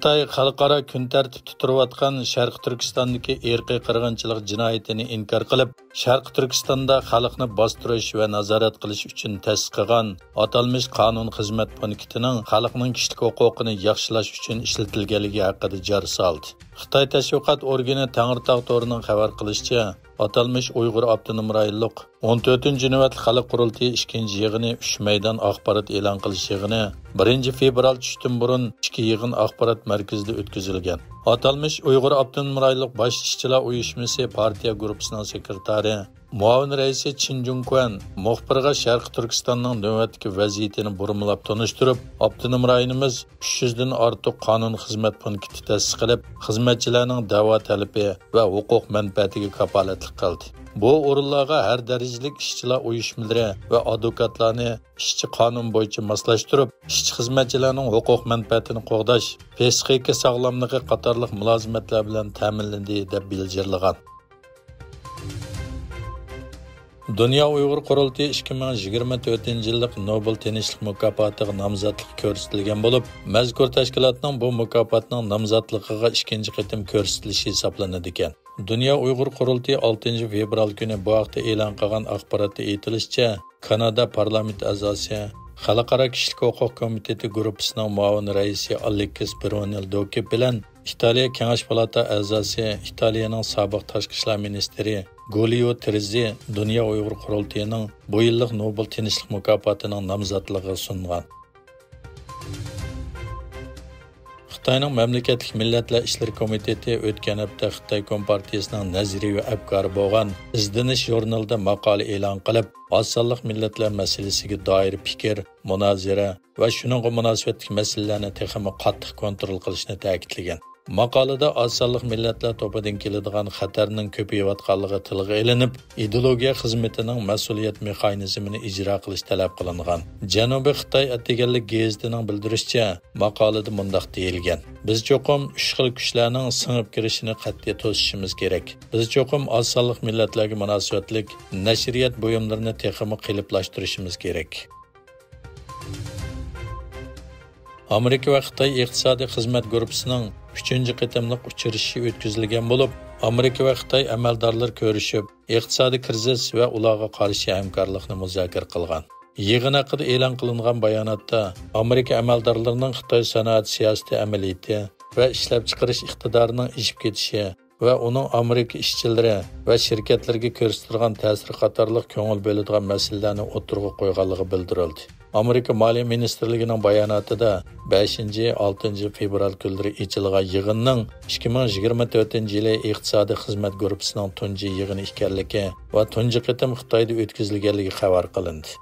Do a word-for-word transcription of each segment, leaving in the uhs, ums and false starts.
خىتاي خەلقئارا كۈن تەرتىپتە تۇرۇۋاتقان شەرقىي تۈركىستاندىكى ئىرقىي قىرغىنچىلىق جىنايىتىنى ئىنكار قىلىپ، شەرقىي تۈركىستاندا خەلقنى باستۇرۇش ۋە نازارەت قىلىش ئۈچۈن تەسىس قىلغان ئاتالمىش قانۇن خىزمەت پونكىتىنىڭ خەلقنىڭ كىشىلىك ھوقۇقىنى ياخشىلاش ئۈچۈن ئىشلىتىلگەنلىكى ھەققىدە جار سالدى. خىتاي تەشۋىقات ئورگىنى تەڭرىتاغ تورىنىڭ خەۋەر قىلىشىچە، ئاتالمىش ئۇيغۇر ئاپتونوم رايونلۇق ئون تۆتىنچى نۆۋەتلىك خەلق قۇرۇلتىيى ئىككىنچى يىغىنى ئۈچ مەيدان ئاخبارات ئېلان قىلىش يىغىنى بىرىنچى فېۋرال چۈشتىن بۇرۇن ئىككى يىغىن ئاخبارات مەركىزىدە ئۆتكۈزۈلگەن. ئاتالمىش ئۇيغۇر ئاپتونوم رايونلۇق باش ئىشچىلار ئۇيۇشمىسى پارتىيە گۇرۇپپىسىنىڭ سېكرېتارى، مۇئاۋىن رەئىسى چىن جۇڭكۇەن مۇخبىرغا شەرقىي تۈركىستاننىڭ نۆۋەتتىكى ۋەزىيىتىنى بۇرمىلاپ تونۇشتۇرۇپ، ئاپتونوم رايونىمىز ئۈچ يۈزدىن ئارتۇق قانۇن خىزمەت پونكىتى تەسىس قىلىپ، خىزمەتچىلەرنىڭ دەۋا تەلىپى ۋە ھوقۇق مەنپەئەتىگە كاپالەتلىك قىلدى. بۇ ئورۇنلارغا ھەر دەرىجىلىك ئىشچىلار ئۇيۇشمىلىرى ۋە ئادۋوكاتلارنى ئىشچى قانۇن بويىچە ماسلاشتۇرۇپ، ئىشچى خىزمەتچىلەرنىڭ ھوقۇق مەنپەئەتىنى قوغداش، پسىخىكا ساغلاملىقى قاتارلىق مۇلازىمەتلەر بىلەن تەمىنلىدى، دەپ بىلجىرلىغان. دۇنيا ئۇيغۇر قۇرۇلتىيى ئىككى مىڭ يىگىرمە تۆتىنچى يىللىق نوبېل تىنچلىق مۇكاپاتىغا نامزاتلىق كۆرسىتىلگەن بولۇپ، مەزكۇر تەشكىلاتنىڭ بۇ مۇكاپاتنىڭ نامزاتلىقىغا ئىككىنچى قېتىم كۆرسىتىلىشى ھېسابلىنىدىكەن. دۇنيا ئۇيغۇر قۇرۇلتىيى ئالتىنچى فېۋرال كۈنى بۇ ھەقتە ئېلان قىلغان ئاخباراتتا ئېيتىلىشىچە، كانادا پارلامېنت ئەزاسى، خەلقئارا كىشىلىك ھوقۇق كومىتېتى گۇرۇپپىسىنىڭ مۇئاۋىن رەئىسى ئالېكس برۇنېل دوكىپ بىلەن ئىتالىيە كېڭەش پالاتا ئەزاسى، ئىتالىيەنىڭ سابىق تاشقى ئىشلار مىنىستىرى گۇلىيو تىرىززى دۇنيا ئۇيغۇر قۇرۇلتىيىنىڭ بۇ يىللىق نوبېل تىنچلىق مۇكاپاتىنىڭ نامزاتلىقىغا سۇنغان. خىتاينىڭ مەملىكەتلىك مىللەتلەر ئىشلىرى كومىتېتى ئۆتكەن ھەپتە خىتاي كومپارتىيىسىنىڭ نەزەرىيە ۋە ئەپكارى بولغان ئىزدىنىش ژۇرنىلىدا ماقالە ئېلان قىلىپ، ئاز سانلىق مىللەتلەر مەسىلىسىگە دائىر پىكىر، مۇنازىرە ۋە شۇنىڭغا مۇناسىۋەتلىك مەسىلىلەرنى تېخىمۇ قاتتىق كونترول قىلىشنى تەكىتلىگەن. ماقالىدە ئاز سانلىق مىللەتلەر توپىدىن كېلىدىغان خەتەرنىڭ كۆپىيىۋاتقانلىقى تىلغا ئېلىنىپ، ئىدېئولوگىيە خىزمىتىنىڭ مەسئۇلىيەت مېخانىزمىنى ئىجرا قىلىش تەلەپ قىلىنغان. جەنۇبىي خىتاي ئەتىگەنلىك گېزىتىنىڭ بىلدۈرۈشىچە، ماقالىدە مۇنداق دېيىلگەن: بىز چوقۇم ئۈچ خىل كۈچلەرنىڭ سىڭىپ كىرىشىنى قەتئىي توسۇشىمىز كېرەك. بىز چوقۇم ئاز سانلىق مىللەتلەرگە مۇناسىۋەتلىك نەشرىيات بۇيۇملىرىنى تېخىمۇ قېلىپلاشتۇرۇشىمىز كېرەك. ئامېرىكا ۋە خىتاي ئىقتىسادىي خىزمەت گۇرۇپپىسىنىڭ ئۈچىنچى قېتىملىق ئۇچرىشىشى ئۆتكۈزۈلگەن بولۇپ، ئامېرىكا ۋە خىتاي ئەمەلدارلىرى كۆرۈشۈپ، ئىقتىسادىي كىرىزىس ۋە ئۇلارغا قارشى ھەمكارلىقنى مۇزاكىرە قىلغان. يىغىن ھەققىدە ئېلان قىلىنغان باياناتتا، ئامېرىكا ئەمەلدارلىرىنىڭ خىتاي سانائەت سىياسىتى ئەمەلىيىتى ۋە ئىشلەپچىقىرىش ئىقتىدارىنىڭ ئېشىپ كېتىشى، ۋە ئۇنىڭ ئامېرىكا ئىشچىلىرى ۋە شىركەتلىرىگە كۆرسىتىدىغان تەسىرى قاتارلىق كۆڭۈل بۆلىدىغان مەسىلىلەرنى ئوتتۇرىغا قويغانلىقى بىلدۈرۈلدى. ئامېرىكا مالىيە مىنىستىرلىكىنىڭ باياناتىدا بەشىنچى، ئالتىنچى فېۋرال كۈنلىرى ئېچىلغان يىغىننىڭ ئىككى مىڭ يىگىرمە تۆتىنچى يىلى ئىقتىسادىي خىزمەت گۇرۇپپىسىنىڭ تۇنجى يىغىنى ئىكەنلىكى ۋە تۇنجى قېتىم خىتايدا ئۆتكۈزۈلگەنلىكى خەۋەر قىلىندى.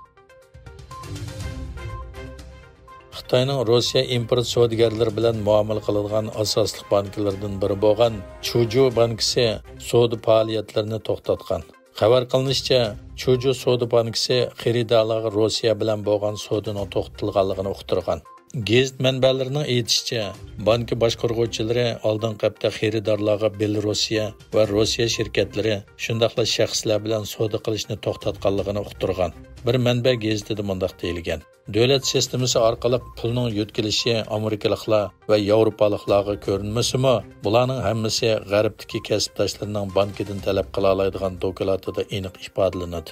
خىتاينىڭ روسىيە ئىمپورت سودىگەرلىرى بىلەن مۇئامىلە قىلىدىغان ئاساسلىق بانكىلىرىدىن بىرى بولغان چۇجۇ بانكىسى سودا پائالىيەتلىرىنى توختاتقان. خەۋەر قىلىنىشىچە، چۇجۇ سودا بانكىسى خېرىدارلارغا روسىيە بىلەن بولغان سودىنىڭ توختىتىلغانلىقىنى ئۇقتۇرغان. گېزىت مەنبەلىرىنىڭ ئېيتىشىچە، بانكا باشقۇرغۇچىلىرى ئالدىنقى ھەپتە خېرىدارلارغا بېلىروسىيە ۋە روسىيە شىركەتلىرى، شۇنداقلا شەخسلەر بىلەن سودا قىلىشنى توختاتقانلىقىنى ئۇقتۇرغان. بىر مەنبە گېزىتىدە مۇنداق دېيىلگەن: دۆلەت سىستېمىسى ئارقىلىق پۇلنىڭ يۆتكىلىشى ئامېرىكىلىقلار ۋە ياۋروپالىقلارغا كۆرۈنمىسىمۇ، بۇلارنىڭ ھەممىسى غەربتىكى كەسىپداشلىرىنىڭ بانكىدىن تەلەپ قىلالايدىغان دوكلاتىدا ئېنىق ئىپادىلىنىدۇ.